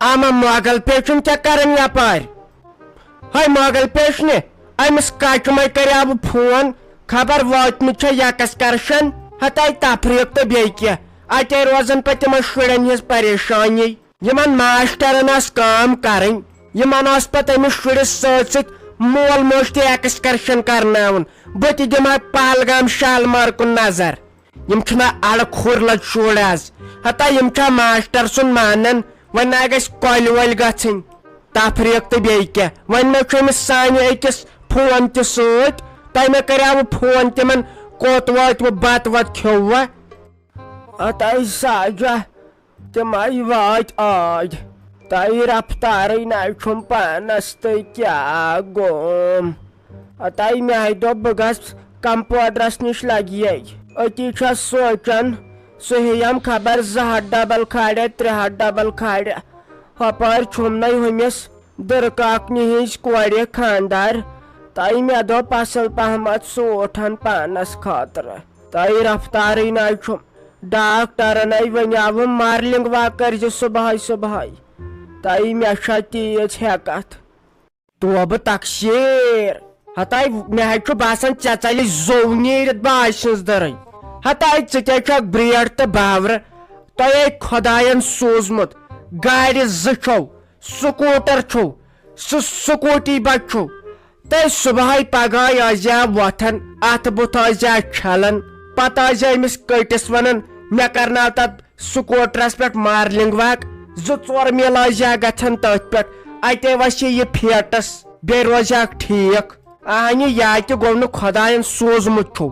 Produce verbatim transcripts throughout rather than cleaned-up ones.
اما مۄغل پیچُن کیٛاہ کران یپارۍ؟ ہے مۄغل پیچنہِ، أمِس کچہِ مے کریاوٕ فون، خبر وٲتمٕتۍ چھا یکسکرشن؟ ہتاے تفریق تہٕ بیٚیہِ کینٛہہ۔ اتے روزن پتہٕ تِمن شُرٮ۪ن ہٕنٛز پریشٲنی۔ یِمن ماسٹرن ٲس کٲم کرٕنۍ، یِمن ٲس پتہٕ أمِس شُرِس سۭتۍ سۭتۍ مول موج تہِ ایکسکرشن کرناوُن۔ بہٕ تہِ دِمہٕ ہا پہلگام شالمار کُن نظر۔ یِم چھِنہ اڑٕ کھُر لد شُرۍ آز۔ ہتا یِم چھا ماسٹر سُنٛد مانان؟ وۄنۍ نہ گژھِ کۄلہِ وۄلہِ گژھٕنۍ۔ تفریق تہٕ بیٚیہِ کیٛاہ؟ وۄنۍ ما چھُ أمِس سانہِ أکِس فون تہِ سۭتۍ؟ تۄہہِ مےٚ کریاوٕ فون تِمن، کوٚت وٲتۍ وٕ، بتہٕ وتہٕ کھیوٚو وٕ؟ ہتاے ساجہ، تِم آیہِ وٲتۍ ٲدۍ۔ تۄہہِ رفتارٕے نہ چھُم پانس تہٕ کیٛاہ گوٚم۔ ہتاے مےٚ ہاے دوٚپ بہٕ گژھٕ کمپاوڈرس نِش لگیے۔ أتی چھس سونچان، سُہ ہیٚیم خبر زٕ ہتھ ڈبل کھالیا، ترٛےٚ ہتھ ڈبل کھالیا۔ ہۄپٲرۍ چھُم نے ہُمِس دٕرکاکنہِ ہِنٛزِ کورِ خانٛدار۔ تۄہہِ مےٚ دوٚپ اصل پہمتھ سوٗٹھن پانس خٲطرٕ۔ تۄہہِ رفتارٕے نَے چھُم۔ ڈاکٹرن ہے ونیاوُم مارلنگ واک کٔرزِ صبحٲے صبحٲے۔ تۄہہِ مےٚ چھا تیٖژ ہٮ۪کتھ؟ توبہٕ تقصیر۔ ہتاے مےٚ حظ چھُ باسان ژےٚ ژلہِ زوٚو نیٖرِتھ باج سٕنٛز دٔرٕے۔ ہتاے ژٕ تہِ چھکھ برٛیٹھ تہٕ باورٕ۔ تۄہے خۄداین سوٗزمُت۔ گاڑِ زٕ چھو، سکوٗٹر چھو، سُہ سکوٗٹی بچو۔ تہٕ صبحٲے پگہٲے ٲسۍ زِ وۄتھان، اتھٕ بُتھ ٲسۍ زِ چھلان، پتہٕ ٲسۍ زِ أمِس کٔٹِس ونان، مےٚ کرناو تتھ سکوٗٹرس پٮ۪ٹھ مارلنگ واک۔ زٕ ژور میل ٲسۍ زِ گژھان تٔتھۍ پٮ۪ٹھ، اتے وسہِ یہِ فیٹس، بیٚیہِ روزِ اکھ ٹھیٖک۔ اہنہِ یا تہِ گوٚو نہٕ خۄداین سوٗزمُت چھُو۔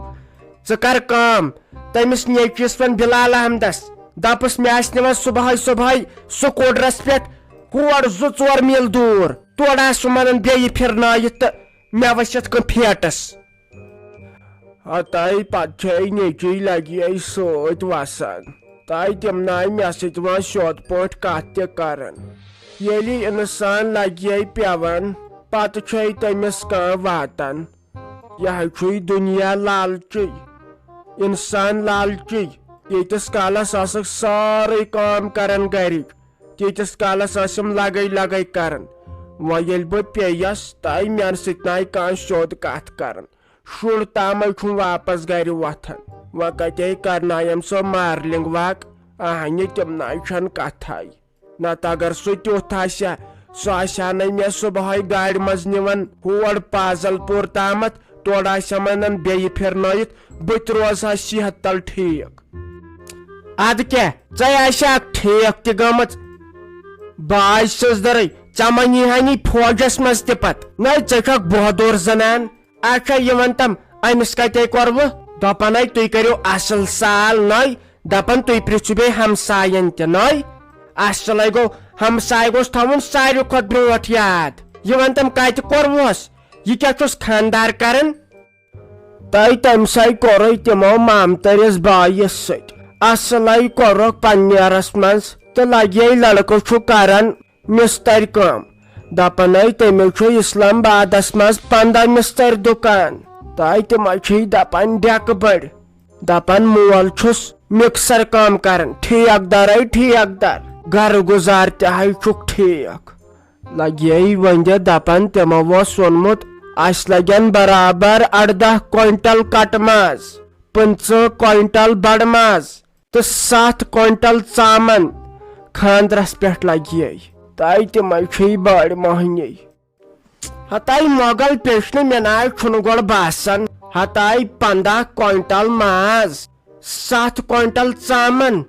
ژٕ کر کٲم، تٔمِس نیٚچوِس وَن بلال احمدس، دپُس مےٚ آسہِ نِوان صبحٲے صبحٲے سکوٗٹرس پٮ۪ٹھ ہور زٕ ژور میٖل دوٗر، تورٕ آسہِ سُہ منان بیٚیہِ پھِرنٲیِتھ تہٕ مےٚ ؤسِتھ کانٛہہ فیٹس۔ ہتاے پتہٕ چھے نیٚچوۍ لگیے سۭتۍ وسان۔ تاے تِم ناے مےٚ سۭتۍ وۄنۍ سیوٚد پٲٹھۍ کتھ تہِ کران۔ ییٚلہِ انسان لگیے پٮ۪وان، پتہٕ چھے تٔمِس کانٛہہ واتان۔ یہِ حظ چھُے دُنیا لالچی، اِنسان لالچی۔ ییٖتِس کالس ٲسٕکھ سٲرٕے کٲم کران گرِچ، تیٖتِس کالس ٲسٕم لگے لگے کران۔ وۄنۍ ییٚلہِ بہٕ پیٚیس، تہٕ میانہِ سۭتۍ نہٕ آیہِ کانٛہہ سیوٚد کتھ کران۔ شُر تامے چھُم واپس گرِ وۄتھان۔ وۄنۍ کتے کرنایم سۄ مارلنگ واک؟ اہنہِ، تِم نہٕ چھنہٕ کتھے۔ نتہٕ اگر سُہ تیُتھ آسہِ ہا، سُہ آسہِ ہا نہٕ مےٚ صبحٲے گاڑِ منٛز نِوان ہور پازل پوٗر تامتھ، تورٕ آسہِ ہا منان بیٚیہِ پھِرنٲیِتھ، بہٕ تہِ روزٕ ہا صحت تل ٹھیٖک۔ ادٕ کیٛاہ، ژےٚ آسہِ اکھ ٹھیٖک تہِ گٔمٕژ۔ باج سٕنٛز دٔرٕے، ژےٚ ما یی ہانی فوجس منٛز تہِ پتہٕ؟ نَے، ژےٚ چھکھ بہادُر زنان۔ اچھا، یہِ وَن تم، أمِس کَتے کوٚروٕ؟ دَپان ہے، تُہۍ کٔرِو اَصٕل سال نٔے، دَپان تُہۍ پرٛژھِو بیٚیہِ ہمساین تہِ نٔے۔ اَصٕلے گوٚو، ہمساے گوٚژھ تھاوُن ساروی کھۄتہٕ برٛونٛٹھ یاد۔ یہِ وَن تم، کَتہِ کوٚروہس؟ یہِ کیٛاہ چھُس خانٛدار کران؟ تۄہہِ تٔمۍ سٕے کوٚرُے تِمو مامتٕرِس بٲیِس سۭتۍ۔ اَصٕلے کوٚرُکھ پننیرس منٛز تہٕ لگے لڑکہٕ چھُ کران مستر کٲم۔ دپان ہے تٔمِس چھُ اسلام آبادس منٛز پنٛداہ مستر دُکان۔ تہٕ تِمے چھِ دپان ڈیکہٕ بٔڑۍ۔ دپان مول چھُس مکسر کٲم کران، ٹھیک دارے ٹھیک دار۔ گرٕ گُزار تہِ ہے چھُکھ ٹھیک۔ لگے وۄنۍ دِ دپان تِمو اوس ووٚنمُت، اسہِ لگن برابر اردہ کوینٹل کٹہٕ ماز، پٕنٛژٕہ کوینٹل بڑٕ ماز، تہٕ ستھ کوینٹل ژامن خاندرس پٮ۪ٹھ لگیے۔ تاے تِمے چھے بٔڑ مۄہنی۔ ہتاے مۄغل پیچھنہٕ مےٚ ناے چھُنہٕ گۄڈٕ باسان۔ ہتاے پنٛداہ کوینٹل ماز، ستھ کوینٹل ژامن۔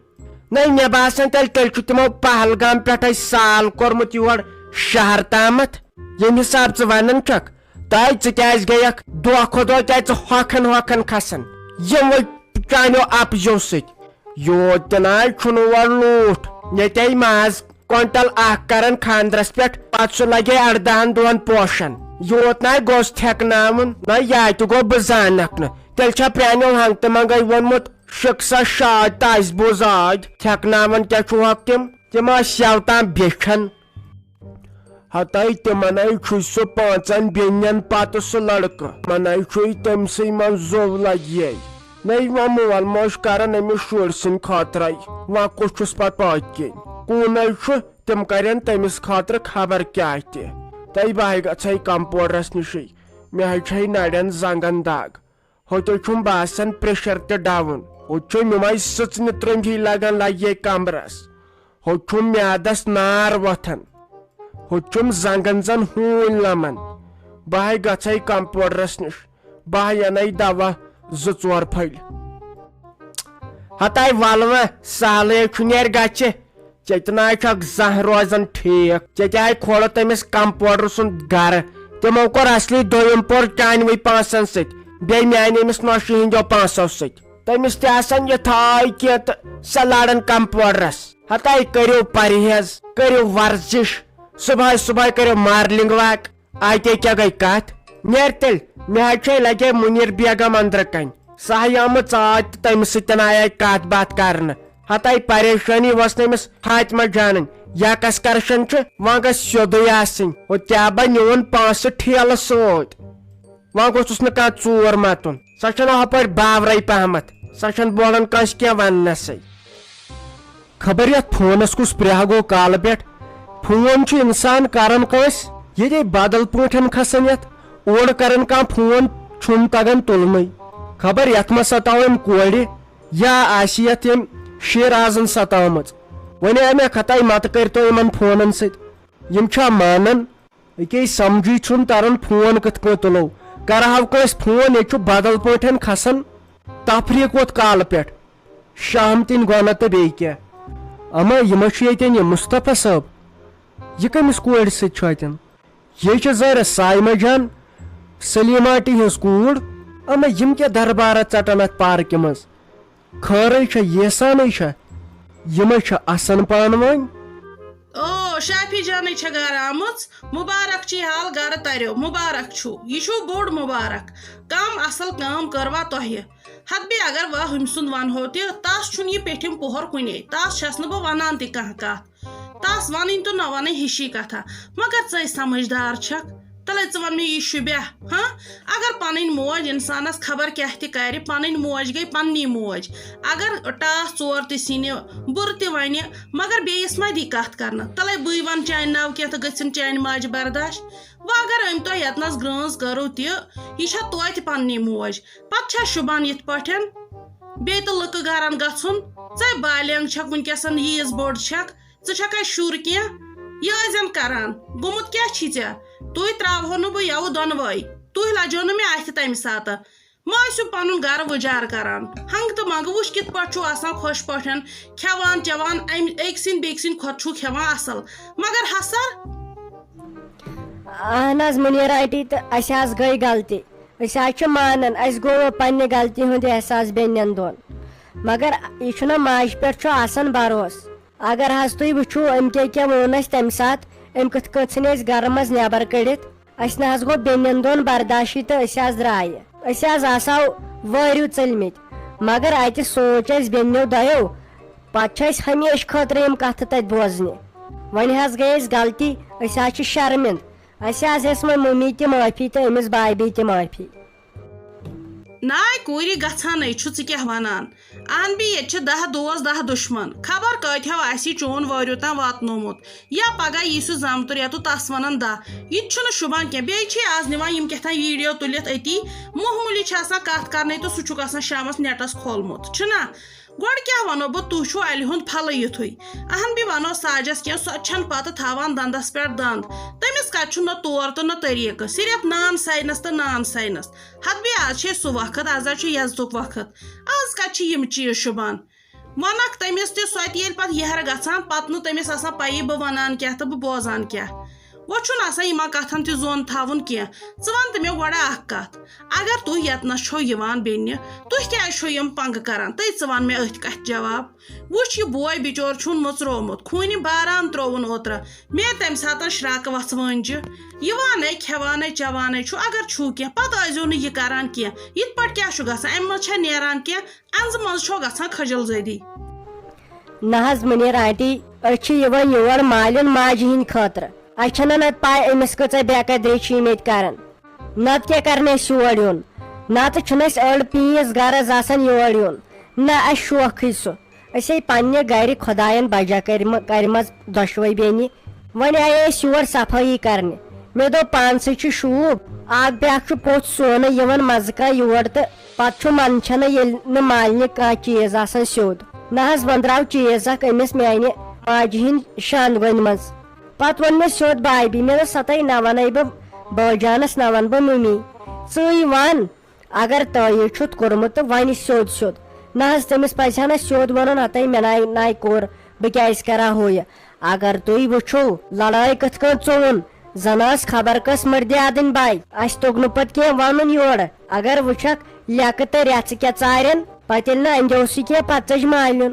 نَے مےٚ باسان تیٚلہِ، تیٚلہِ چھُ تِمو پہلگام پٮ۪ٹھے سال کوٚرمُت یور شہر تامتھ۔ ییٚمہِ حساب ژٕ ونان چھکھ، تاے ژٕ کیازِ گٔیکھ دۄہ کھۄتہٕ دۄہ کیازِ ژٕ ہۄکھان ہۄکھان کھسان؟ یِموٕے چانیو اپزیو سۭتۍ۔ یوت تہِ ناے چھُنہٕ اور لوٗٹھ۔ ییٚتے ماز کوینٹل اکھ کرن خاندرس پٮ۪ٹھ، پتہٕ سُہ لگے اردہن دۄہن پوشن۔ یوت ناے گوٚژھ تھٮ۪کناوُن، نہ یا تہِ گوٚو بہٕ زانکھ نہٕ۔ تیٚلہِ چھا پرٛانیو ہنٛگتہٕ منٛگے ووٚنمُت، شِکسا شاد تہٕ اَسہِ بوٗز ٲدۍ۔ تھٮ۪کناوان کیٛاہ چھُہکھ تِم؟ تِم ٲسۍ یوٕ تام بیچھن۔ ہتاے تِمنے چھُے سُہ پانٛژن بیٚنٮ۪ن پتہٕ سُہ لڑکہٕ۔ تِمنے چھُے تٔمۍ سٕے منٛز زوٚو لگیے۔ نٔے وۄنۍ مول موج کرن أمِس شُرۍ سٕنٛدِ خٲطرے۔ وۄنۍ کُس چھُس پتہٕ پٔتۍ کِنۍ؟ کوٗنے چھُ تِم کرن تٔمِس خٲطرٕ خبر کیٛاہ تہِ۔ تہٕ بہٕ ہاے گژھے کمپاوڈرس نِشٕے، مےٚ ہاے چھے نرٮ۪ن زنگن دگ۔ ہوٚتہِ چھُم باسان پریشر تہِ ڈاوُن۔ ہوٚتہِ چھُم یِمے سٕژنہِ ترٛنٛجی لگان لگے کمرس۔ ہوٚتہِ چھُم میادس نار وۄتھان۔ ہوٚتہِ چھُم زنگن زن ہوٗنۍ لمان۔ بہٕ ہاے گژھے کمپاوڈرس نِش، بہٕ ہاے انَے دوا زٕ ژور پھٔلۍ۔ ہتاے ولوٕ، سہلٕے چھُ، نیر گژھِ۔ ژےٚ تہِ نہ چھکھ زانٛہہ روزان ٹھیٖک۔ ژےٚ تہِ ہاے کھولُتھ تٔمِس کمپاوڈر سُنٛد گرٕ۔ تِمو کوٚر اصلی دوٚیِم پور چانوٕے پونٛسن سۭتۍ، بیٚیہِ میانہِ أمِس نۄشہِ ہٕنٛدیو پونٛسو سۭتۍ۔ تٔمِس تہِ آسان یِتھٲے کینٛہہ تہٕ سۄ لاران کمپاوڈرس۔ ہتاے کٔرِو پرہیز، کٔرِو ورزش، صبحٲے صبحٲے کٔرِو مارننگ واک۔ اتے کیٛاہ گٔے کتھ؟ نیر تیٚلہِ، مےٚ حظ چھے لگے منیر بیگم أنٛدرٕ کنۍ۔ سۄ ہاے آمٕژ ژاے تہٕ تٔمِس سۭتۍ آیے کتھ باتھ کرنہٕ۔ ہتاے پریشٲنی ؤژھ نہٕ أمِس فاطمہ جانٕنۍ، یا کس کرشن چھُ، وۄنۍ گژھِ سیوٚدُے آسٕنۍ۔ ہُہ تہِ ہا بہ نیوٗن پونٛسہٕ ٹھیلہٕ سۭتۍ۔ وۄنۍ گوٚژھُس نہٕ کانٛہہ ژوٗر متُن۔ سۄ چھنہٕ ہۄپٲرۍ باورے پہمتھ، سۄ چھنہٕ بولان کٲنٛسہِ کینٛہہ وننسٕے۔ خبر یتھ فونس کُس پرٛاہ گوٚو کالہٕ پٮ۪ٹھ۔ فون چھُ انسان کران کٲنٛسہِ، ییٚلے بدل پٲٹھۍ کھسان یتھ، اورٕ کران کانٛہہ فون، چھُم تگان تُلنُے۔ خبر یتھ ما ستاو أمۍ کورِ، یا آسہِ یتھ أمۍ شیرازن ستٲومٕژ۔ وۄنۍ آے مےٚ خطاے، متہٕ کٔرۍتو یِمن فونن سۭتۍ، یِم چھا مانان؟ أکے سمجھٕے چھُم تران، فون کِتھ کٔنۍ تُلو؟ کرٕ ہاو کٲنٛسہِ فون، ییٚتہِ چھُ بدل پٲٹھۍ کھسان۔ تفریٖق ووت کالہٕ پٮ۪ٹھ، شام تِنۍ گۄنہ تہٕ بیٚیہِ کیٛاہ؟ اما، یہِ ما چھُ ییٚتٮ۪ن یہِ مصطفیٰ صٲب؟ یہِ کٔمِس کورِ سۭتۍ چھُ اَتٮ۪ن؟ یہِ چھِ ظٲہرہ صایمہ جان، سلیمہ آنٹی ہٕنٛز کوٗر۔ اما، یِم کیٛاہ دربارہ ژٹان اَتھ پارکہِ منٛز؟ خٲرٕے چھا، ییٖسانٕے چھا؟ یِمے چھا اَسان پانہٕ ؤنۍ؟ او، شافی جانٕے چھےٚ گرٕ آمٕژ۔ مُبارک چھی حال گرٕ تریو، مُبارک چھُو۔ یہِ چھُو بوٚڑ مُبارک۔ کم اصل کٲم کٔروا تۄہہِ؟ ہتہٕ بیٚیہِ اگر وا ہُمۍ سُنٛد ونہو تہِ، تس چھُنہٕ یہِ پیٚٹھِم پۄہر کُنے۔ تس چھَس نہٕ بہٕ ونان تہِ کانٛہہ کتھ۔ تس ونٕنۍ تہٕ نہ ونٕنۍ ہِشی کتھا۔ مگر ژٕے سمجھدار چھکھ۔ تلے ژٕ ون مےٚ، یہِ شوٗبیٛاہ، ہاں؟ اگر پنٕنۍ موج انسانس خبر کیٛاہ تہِ کرِ، پنٕنۍ موج گٔے پننی موج۔ اگر ٹاس ژور تہِ سِنہِ، بُرٕ تہِ ونہِ، مگر بیٚیِس ما دی کتھ کرنہٕ۔ تلے بٕے ونہٕ چانہِ ناوٕ کینٛہہ تہٕ گٔژھِن چانہِ ماجہِ برداش۔ وۄنۍ اگر أمۍ تۄہہِ یتنس گرٛٲنٛز کٔرٕو تہِ، یہِ چھا توتہِ پننی موج؟ پتہٕ چھا شوٗبان یِتھ پٲٹھۍ؟ بیٚیہِ تہٕ لُکہٕ گرن گژھُن؟ ژے بالینگ چھکھ وٕنکیٚسن، ییٖژ بٔڑ چھکھ، ژٕ چھکھا شُر کینٛہہ؟ یہِ ٲسۍزٮ۪ن کران، گوٚمُت کیٛاہ چھی ژےٚ؟ تُہۍ ترٛاوہو نہٕ بہٕ یَوٕ دۄنوَے۔ تُہۍ لجیو نہٕ مےٚ اَتھِ تَمہِ ساتہٕ۔ مہ ٲسِو پنُن گرٕ وُجار کران۔ ہنٛگہٕ تہٕ منٛگہٕ وٕچھ کِتھ پٲٹھۍ چھُو آسان خۄش پٲٹھۍ کھٮ۪وان چٮ۪وان، اَمہِ أکۍ سٕنٛدۍ بیٚکۍ سٕنٛدۍ کھۄتہٕ چھُو کھٮ۪وان اَصٕل۔ مگر حسر؟ اہن حظ مُنیٖر آنٹی، تہٕ اَسہِ حظ گٔے غلطی۔ أسۍ حظ چھِ مانان، اَسہِ گوٚو پننہِ غلطی ہُنٛد احساس بیٚنٮ۪ن دۄن۔ مگر یہِ چھُنہ ماجہِ پٮ۪ٹھ چھُ آسان بھروسہٕ۔ اگر حظ تُہۍ وٕچھِو، أمۍ کیٛاہ کیٛاہ ووٚن اَسہِ تَمہِ ساتہٕ، أمۍ کِتھ کٔنۍ ژھٕنۍ أسۍ گرٕ منٛز نٮ۪بر کٔڑِتھ۔ اَسہِ نہ حظ گوٚو بیٚنٮ۪ن دۄن برداشٕے تہٕ أسۍ حظ درٛایہِ۔ أسۍ حظ آسہو وٲرِو ژٔلمٕتۍ، مگر اَتہِ سونٛچ اَسہِ بیٚنیو دۄیو، پتہٕ چھِ اَسہِ ہمیشہٕ خٲطرٕ یِم کتھٕ تَتہِ بوزنہِ۔ وۄنۍ حظ گٔے اَسہِ غلطی، أسۍ حظ چھِ شرمِنٛد۔ اَسہِ حظ ہیٚژ وۄنۍ مٔمی تہِ معٲفی تہٕ أمِس بابی تہِ معٲفی۔ ناے کوٗرِ گژھانَے چھُ، ژٕ کیٛاہ وَنان؟ اہن بی، ییٚتہِ چھِ دَہ دوس، دَہ دُشمَن۔ خبر کۭتۍ ہو آسہِ یہِ چون وٲرِو تام واتنومُت۔ یا پگاہ یی سُہ زامتُر یَتُتھ، تَس وَنَن دَہ۔ یہِ تہِ چھُنہٕ شوٗبان کینٛہہ۔ بیٚیہِ چھِ آز نِوان یِم کیٛاہ تام ویٖڈیو تُلِتھ أتی۔ معموٗلی چھِ آسان کَتھ کَرنَے تہٕ سُہ چھُکھ آسان شامَس نٮ۪ٹَس کھولمُت، چھُنہ؟ گۄڈٕ کیٛاہ وَنو بہٕ، تُہۍ چھُو اَلہِ ہُنٛد پھَلہٕ یُتھُے۔ اہن بی، وَنو ساجَس کینٛہہ، سۄ تہِ چھَنہٕ پَتہٕ تھاوان دَنٛدَس پٮ۪ٹھ دَنٛد۔ تٔمِس کَتہِ چھُ نہ تور تہٕ نہ طریٖقہٕ، صرف نان ساینَس تہٕ نان ساینَس۔ ہتہٕ بیٚیہِ آز چھے سُہ وقت، آز حظ چھُ یزتُک وقت۔ آز کتہِ چھِ یِم چیٖز شوٗبان؟ ونکھ تٔمِس تہِ، سۄ تہِ ییٚلہِ پتہٕ یہرٕ گژھان، پتہٕ نہٕ تٔمِس آسان پیی بہٕ ونان کیٛاہ تہٕ بہٕ بوزان کیٛاہ۔ وۄنۍ چھُنہٕ آسان یِمن کتھن تہِ ظۄن تھاوُن کینٛہہ۔ ژٕ ون تہٕ مےٚ گۄڈٕ اکھ کتھ، اگر تُہۍ یتنس چھو یِوان بیٚنہِ، تُہۍ کیٛازِ چھو یِم پنگہٕ کران؟ تٔے ژٕ ون مےٚ أتھۍ کتھِ جواب۔ وٕچھ، یہِ بوے بِچور چھُن مٔژرومُت، خوٗنہِ باران ترٛووُن اوترٕ۔ مےٚ تَمہِ ساتہٕ شرٛاکہٕ وَژھٕ وٲنجہِ۔ یِوانَے، کھٮ۪وانَے، چٮ۪وانَے چھُ، اگر چھُو کینٛہہ، پَتہٕ ٲسۍزیو نہٕ یہِ کَران کینٛہہ۔ یِتھ پٲٹھۍ کیٛاہ چھُ گژھان؟ اَمہِ منٛز چھا نیران کینٛہہ؟ اَنٛزٕ منٛزٕ چھو گژھان خجل زٲدی۔ نہ حظ مُنیٖر آنٹی، أسۍ چھِ یِوان یور مالٮ۪ن ماجہِ ہِنٛدِ خٲطرٕ۔ اَسہِ چھَنہٕ نَتہٕ پَے أمِس کۭژاہ بے قدری چھِ یِم ییٚتہِ کَران۔ نتہٕ کیٛاہ کرنہِ اَسہِ یور یُن؟ نتہٕ چھُنہٕ اَسہِ أڑ پیٖس غرض آسان یور یُن۔ نہ، اَسہِ شوقٕے سُہ۔ أسۍ ہے پننہِ گرِ خۄداین بجا کرِمہ-، کرِمژ دۄشوے بیٚنہِ۔ وۄنۍ آیے أسۍ یور صفٲیی کرنہِ۔ مےٚ دوٚپ، پانسٕے چھُ شوٗب، اکھ بیاکھ چھُ پوٚژھ سونہٕ یِوان مزٕ کانٛہہ یور، تہٕ پتہٕ چھُ منٛدچھنہٕ ییٚلہِ نہٕ مالنہِ کانٛہہ چیٖز آسان سیوٚد۔ نہ حظ، وۄنۍ درٛاو چیٖز اکھ أمِس میانہِ ماجہِ ہٕنٛدۍ شانٛد گۄنہِ منٛز۔ پتہٕ ووٚن مےٚ سیوٚد بھابھی، مےٚ دوٚپ، سۄ تۄہہِ نہ ونے بہٕ بٲجانس، نہ ون بہٕ ممی، ژٕے ون۔ اگر تۄہہِ چھُتھ کوٚرمُت تہٕ وۄنۍ سیوٚد سیوٚد۔ نہ حظ، تٔمِس پزِ ہا نہ سیوٚد وَنُن، ہتَے مےٚ ناے ناے کوٚر، بہٕ کیازِ کرٕ ہا ہُہ یہِ؟ اگر تُہۍ وٕچھِو، لڑٲے کِتھ کٔنۍ ژوٚوُن، زن ٲس خبر کٔژ مٔردِ ادٕنۍ باے۔ اسہِ توٚگ نہٕ پتہٕ کینٛہہ ونُن یورٕ۔ اگر وٕچھکھ، لیٚکہٕ تہٕ رٮ۪ژٕ کیٛاہ ژارٮ۪ن، پتہٕ ییٚلہِ نہٕ اندیوسٕے کینٛہہ، پتہٕ ژٔج مالِنۍ۔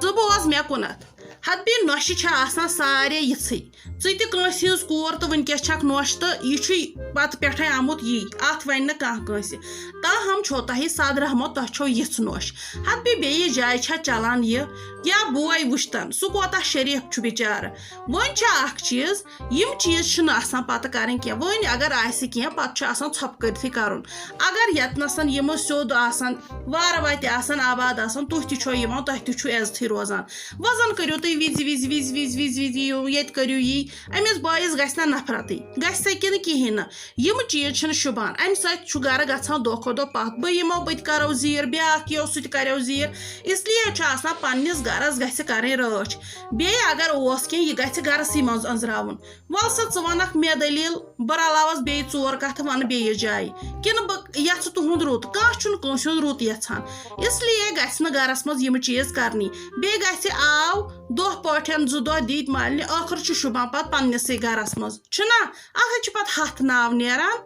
ژٕ بوز مےٚ کُنتھ۔ ہتبی نۄشہِ چھےٚ آسان سارے یِژھٕے۔ ژٕ تہِ کٲنٛسہِ ہٕنٛز کور تہٕ وٕنکیٚس چھکھ نۄش تہٕ یہِ چھُے پتہٕ پٮ۪ٹھے آمُت یی، اتھ ونہِ نہٕ کانٛہہ کٲنٛسہِ۔ تاہم چھو تۄہہِ صد رحمت، تۄہہِ چھو یِژھ نۄش۔ ہتبی بیٚیِس جایہِ چھا چلان یہِ؟ یا بوے وٕچھتن، سُہ کوتاہ شریف چھُ بِچارٕ۔ وۄنۍ چھِ اکھ چیٖز، یِم چیٖز چھِنہٕ آسان پتہٕ کرٕنۍ کینٛہہ۔ وۄنۍ اگر آسہِ کینٛہہ، پتہٕ چھُ آسان ژھۄپہٕ کٔرتھٕے کرُن۔ اگر یتنسن یِمو سیوٚد آسان، وارٕ وتہِ آسان، آباد آسان، تُہۍ تہِ چھو یِوان، تۄہہِ تہِ چھُ عزتھٕے روزان۔ وۄنۍ زن کٔرِو تُہۍ وِزِ وِزِ وِزِ وِزِ وِزِ وِزِ یِیِو، ییٚتہِ کٔرِو یی۔ أمِس بٲیِس گژھِ نہ نفرتٕے، گژھِ سا کِنہٕ کِہیٖنۍ نہٕ؟ یِم چیٖز چھِنہٕ شوٗبان۔ اَمہِ سۭتۍ چھُ گرٕ گژھان دۄہ کھۄتہٕ دۄہ پتھ۔ بہٕ یِمو، بہٕ تہِ کرو زیٖر، بیٛاکھ یِیو، سُہ تہِ کریو زیٖر۔ اس لیے چھُ آسان پننِس گرس گژھِ کرٕنۍ رٲچھ۔ بیٚیہِ اگر اوس کینٛہہ، یہِ گژھِ گرسٕے منٛز أنٛزراوُن۔ وَل سا، ژٕ وَنَکھ مےٚ دٔلیٖل، بہٕ رَلاوَس بیٚیہِ ژور کَتھٕ وَنہٕ بیٚیِس جایہِ۔ کِنہٕ بہٕ یَژھٕ تُہُنٛد رُت؟ کانٛہہ چھُنہٕ کٲنٛسہِ ہُنٛد رُت یَژھان۔ اس لیے گژھِ نہٕ گَرَس منٛز یِم چیٖز کَرنی۔ بیٚیہِ گژھِ آو دۄہ پٲٹھۍ زٕ دۄہ دِتۍ مالنہِ، ٲخٕر چھُ شوٗبان پَتہٕ پنٛنِسٕے گَرَس منٛز۔ چھُنہ؟ اَتھ چھِ پَتہٕ ہَتھ ناو نیران۔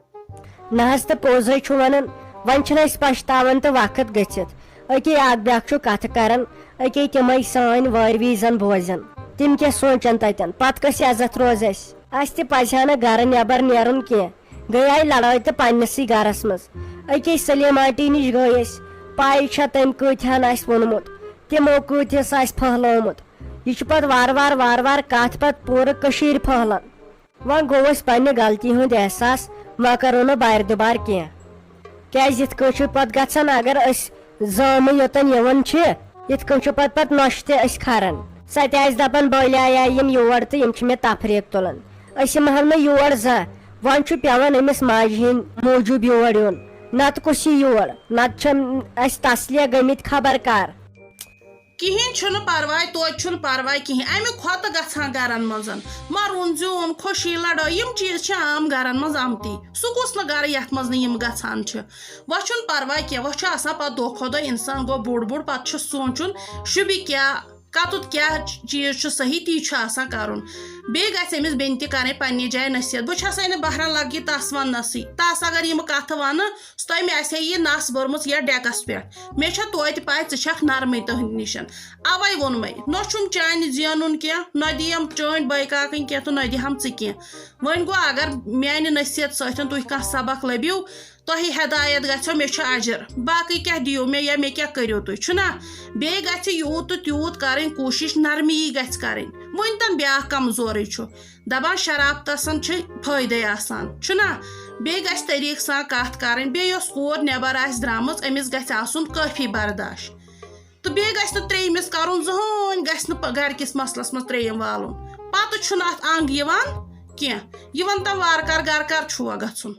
نہ حظ، تہٕ پوٚز ہے چھُ وَنان، وۄنۍ چھِنہٕ أسۍ پَشتاوان تہٕ وقت گٔژھِتھ۔ أکے اَکھ بیٛاکھ چھُ کَتھٕ کَران، أکے تِمے سٲنۍ وٲروی زَن بوزن۔ تِم کیٛاہ سونٛچن تَتٮ۪ن؟ پَتہٕ کۄس عزت روزِ اَسہِ؟ اَسہِ تہِ پَزِ ہا نہٕ گَرٕ نٮ۪بر نیرُن کینٛہہ۔ گٔیے لڑٲے تہٕ پننِسٕے گَرَس منٛز۔ أکے سلیم آنٹی نِش گٔے أسۍ۔ پَے چھا تٔمۍ کۭتِہَن آسہِ ووٚنمُت؟ تِمو کۭتِہَس آسہِ پھٔہلومُت؟ یہِ چھُ پَتہٕ وارٕ وارٕ، وارٕ وارٕ کَتھ پَتہٕ پوٗرٕ کٔشیٖرِ پھٔہلان۔ وۄنۍ گوٚو اَسہِ پننہِ غلطی ہُنٛد احساس، وۄنۍ کرو نہٕ بارِ دُبارٕ کینٛہہ۔ کیٛازِ یِتھ کٲٹھۍ چھُ پتہٕ گژھان، اگر أسۍ زامہٕ یوٚتن یِوان چھِ، یِتھ کٲٹھۍ چھُ پتہٕ، پتہٕ نۄشہِ تہِ أسۍ کھاران۔ سۄ تہِ آسہِ دپان، بٔلۍ آیہِ یِم یور تہٕ یِم چھِ مےٚ تفریٖق تُلان۔ أسۍ یِمہٕ ہو نہٕ یور زانٛہہ۔ وۄنۍ چھُ پٮ۪وان أمِس ماجہِ ہِنٛدۍ موٗجوٗب یور یُن، نتہٕ کُس یی یور؟ نتہٕ چھِ اَسہِ تسلیہ گٔمٕتۍ خبر کر۔ کِہیٖنۍ چھُنہٕ پرواے، توتہِ چھُنہٕ پرواے کِہیٖنۍ۔ اَمہِ کھۄتہٕ گژھان گرن منٛز مَرُن زیُن، خوشی لڑٲے، یِم چیٖز چھِ عام گرن منٛز آمتی۔ سُہ کُس نہٕ گرٕ یَتھ منٛز نہٕ یِم گژھان چھِ؟ وۄنۍ چھُنہٕ پرواے کینٛہہ، وۄنۍ چھُ آسان پَتہٕ دۄہ کھۄتہٕ دۄہ اِنسان گوٚو بوٚڑ بوٚڑ، پَتہٕ چھُ سونٛچُن، شُبہِ کیٛاہ، کَتُتھ کیٛاہ چیٖز چھُ صحیح، تی چھُ آسان کَرُن۔ بیٚیہِ گژھِ أمِس بیٚنہِ تہِ کَرٕنۍ پنٛنہِ جایہِ نصیحت۔ بہٕ چھَسے نہٕ بہران لَگہِ تَس وَننَسٕے، تَس اگر یِم کَتھٕ وَنہٕ، تۄہہِ مےٚ آسہِ ہے یہِ نس بٔرمٕژ یتھ ڈیکس پٮ۪ٹھ۔ مےٚ چھےٚ توتہِ پاے ژٕ چھکھ نرمٕے تہنٛدِ نِش۔ اوے ووٚنمے، نہ چھُم چانہِ زینُن کینٛہہ، نہ دِیم چٲنۍ بٲے کاکٕنۍ کینٛہہ تہٕ نہ دِہم ژٕ کینٛہہ۔ وۄنۍ گوٚو، اگر میانہِ نصیحت سۭتۍ تُہۍ کانٛہہ سبق لٔبِو، تۄہہِ ہدایت گژھیو، مےٚ چھُ اجر۔ باقٕے کیٛاہ دِیِو مےٚ یا مےٚ کیٛاہ کٔرِو تُہۍ، چھُنا؟ بیٚیہِ گژھِ یوٗت تہٕ تیوٗت کرٕنۍ کوٗشش، نرمی گژھِ کرٕنۍ۔ وۄنۍ تن بیاکھ کمزورٕے چھُ۔ دپان شراب تسن چھِ فٲیدے آسان، چھُنا؟ بیٚیہِ گژھِ طریٖقہٕ سان کتھ کرٕنۍ۔ بیٚیہِ یۄس کور نٮ۪بر آسہِ درامٕژ، أمِس گژھِ آسُن کٲفی برداش۔ تہٕ بیٚیہِ گژھِ نہٕ ترٛیٚیِمِس کرُن زٕہٕنۍ، گژھِ نہٕ پہ-، گرِ کِس مسلس منٛز ترٛیٚیِم والُن۔ پتہٕ چھُنہٕ اتھ انگ یِوان کینٛہہ۔ یہِ ون تم وارٕ کار گرٕ کر چھُوا گژھُن۔